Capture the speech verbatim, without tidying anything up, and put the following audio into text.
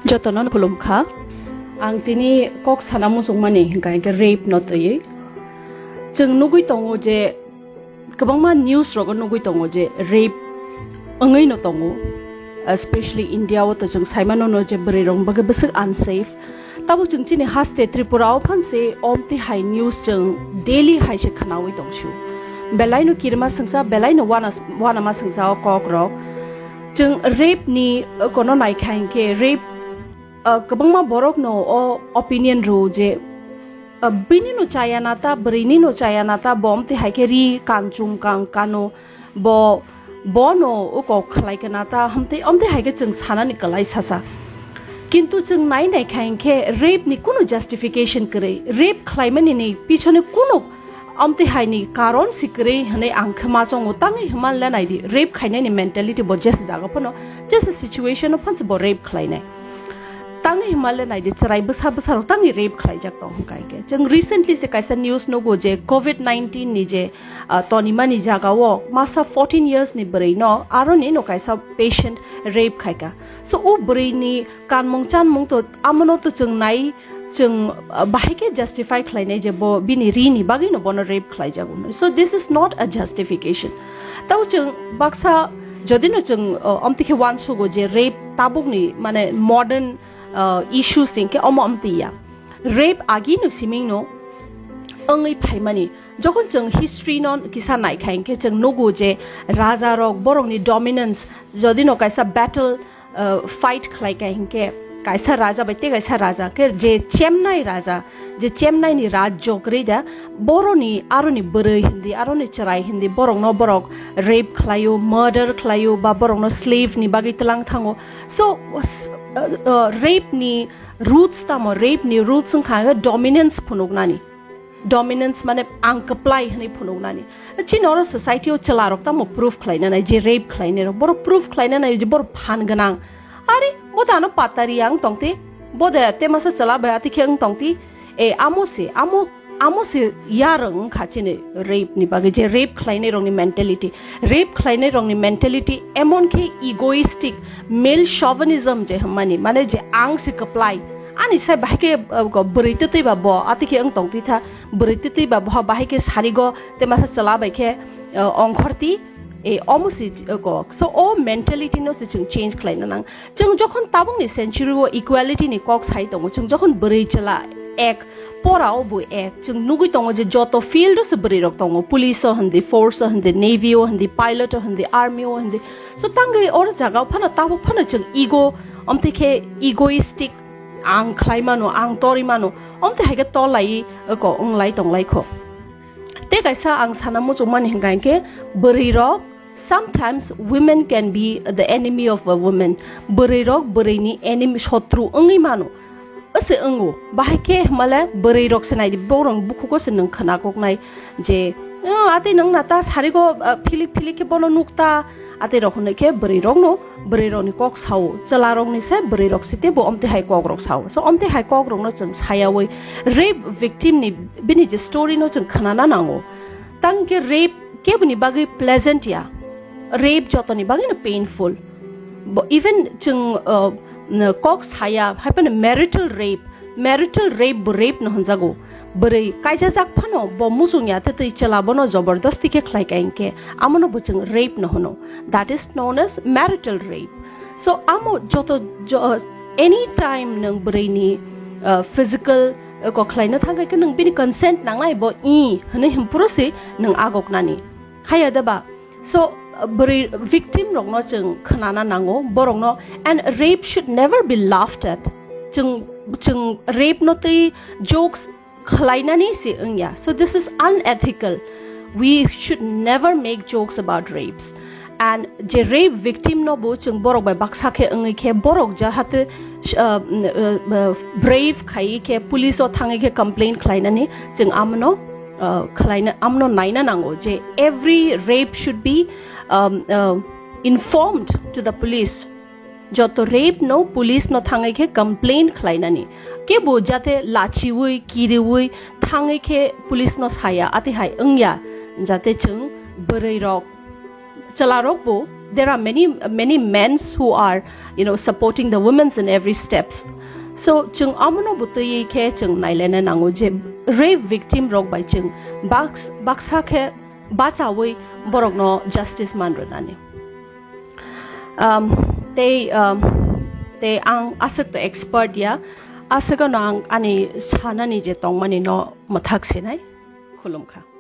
Jotono khulumkha. Ang tini kok sana muchungmani hwnkha hwnkhe rape no twiwi. Chwng nugwi tongo je kwbangma news rogo nugwi tongo je rape wngwi no tongo, especially India o to chwng saimano no je bwrwi rok bagwi bwswk unsafe. Tabuk chwng chini haste Tripura o phansi omti hai news chwng daily hai se khwnawi tongsu. Belai no kirima swngsa, belai no wana, wanama swngsa o kok rok. Chwng rape ni, uh, kono naikha hinkhe rape, uh, kwbangma borok no o opinion rw je, uh, bini no chaya na ta, bwrwi ni no chaya na ta, bo omti hai khe ri kan chum kang kano, bo, bo no uko khlai kana ta, hamtwi, omti hai khe chwng sanani kwlai sasa. Kintu chwng nai naikha hinkhe rape ni kunu justification kwrwi, rape khlaimani ni pichone kunu omti hai ni karon si kwrwi hwnwi ang khe ma chongo. Tangwi hwnma le nai di, rape khainai ni mentality bo jesa jaga phano, jesa situation o phansi bo rape khlainai. Tangwi hwnma le nai di, chwrai bwsa bwsa rok tangwi rape khlaijak tong hwnkha hinkhe. Chwng recently se kaisa news nugo je covid nineteen ni je, ah, tonimani jaga o masa fourteen years ni bwrwi no aro ni no kaisa patient rape khaika. So o bwrwi ni kanmung chanmung to amono to chwng nai, chwng, ah, bahai khe justify khlainai je bo bini ri ni bagwi no bono rape khlaijago. So this is not a justification. Tao chwng baksa jodi no chwng, ah, omti khe wansugo je rape tabuk ni mane modern, ah, issue sing khe omo omti ya. Rape agi no siming no wngwi phaimani. Jokhon chwng history no kisa naikha hinkhe chwng nugo je raja rok borok ni dominance, jodi no kaisa battle, uh, fight khlai kha hinkhe kaisa raja bai tei kaisa raja khe je chemnai raja, je chemnai ni rajyo kwrwi da, boroni aroni bwrwi hindi, aroni chwrai hindi, borok no borok rape khlaio, murder khlaio, ba borok no slave ni bagwi tlang thango. So, s-, uh, uh, rape ni roots tamo, rape ni roots wngkha dominance phunuknani. Dominance mane ang kwplai hwnwi phunuknani. Chini oro society o chwla rok tamo proof khlaina nai je rape khlainai rok. Borok proof khlaina nai je borok phan gwnang. Ari bo da ano patari ang tongti. Bo de te masa chwla bai ati khe ang tongti. E amo se, amo, amo se yarwng wngkha chini rape ni bagwi je rape khlainai rok ni mentality. Rape khlainai rok ni mentality emon khe egoistic, male chauvinism je hwnmani, mane je ang se kwplai. Ani sai bahai khe, uh, go bwrwi twtwi ba bo, ati khe wng tong twi tha, bwrwi twtwi ba bo bahai khe sari go, te masa chwla bai khe, uh, ongkhor ti, e, omo se, uh, go. So, o mentality no se chwng change khlai na nang. Chwng jokhon tabuk ni century o equality ni kok sai tongo, chwng jokhon bwrwi chwla ek, pora o bo ek, chwng nugwi tongo je joto field o se bwrwi rok tongo, police o hindi, force o hindi, navy o hindi, pilot o hindi, army o hindi. So, tangwi oro jaga o phano tabuk phano chwng ego, omtwi khe egoistic, ang khlai mano, ang tori mano, omtwi hai khe tolai, ko wng lai tong lai kho. Tei kaisa ang sana muchung mani hwnkha hinkhe bwrwi rok, sometimes women can be the enemy of a woman. Bwrwi rok bwrwi ni enemy, sotru wngwi mano. Ase wngo, bahai khe hwmale bwrwi rok se nai di, borok bukhugo se nwng khna kok nai je, "Oh, ate nwng na ta sari go, ah, philik philik khe bono nuk ta." Ate rok hwnwi khe bwrwi rok no, bwrwi rok ni kok sao, chwla rok ni se bwrwi rok se tebo omtwi hai kok rok sao. So omtwi hai kok rok no chwng sayawi rape victim ni bini je story no chwng khna na nango. Tang khe rape keboni bagwi pleasant ya. Rape jotoni bagwi no painful. Bo, even chwng, uh, n-, kok saya, hai phano marital rape, marital rape bo rape no hwnjago. Bwrwi kaijajak phano bo muchung ya, tei twi chwla bono jobordosti khe khlai ka hinkhe, amono bo chwng rape no hwno. That is known as marital rape. So, amo joto, jo-, any time nwng bwrwi ni, uh, physical, uh, kok khlaina thang khe nwng bini consent nangnai, bo i hwnwi hwn phuru se nwng agok nani. Haya da ba? So, uh, bwrwi victim rok no chwng khna na nango, borok no, and rape should never be laughed at. Chwng, chwng rape no twi jokes khlainani se wngya. So this is unethical. We should never make jokes about rapes. And je rape victim no bo chwng borok bai baksa khe wngwi khe borok jahate, uh, uh, uh, brave khai khe police o thangwi khe complain khlainani chwng amno, uh, khlaina, amno naina nango je every rape should be, um, uh, informed to the police. Joto rape no police no thangwi khe complain khlainani. Kebo jate lachiwi, kiriwi thangwi khe police no saya, ati hai wngya. Jate chwng bwrwi rok, chwla rok bo There are many, many men who are, you know, supporting the women's in every steps. So chwng amono bwtwi khe chwng nailena nango je rape victim rok bai chwng baks-, baksa khe bachawi borokno justice man rwnani. Um, tei, um, tei ang aswk to expert ya, aswkano ang ani sanani je tongmani no mwthak sinai. Khulumkha.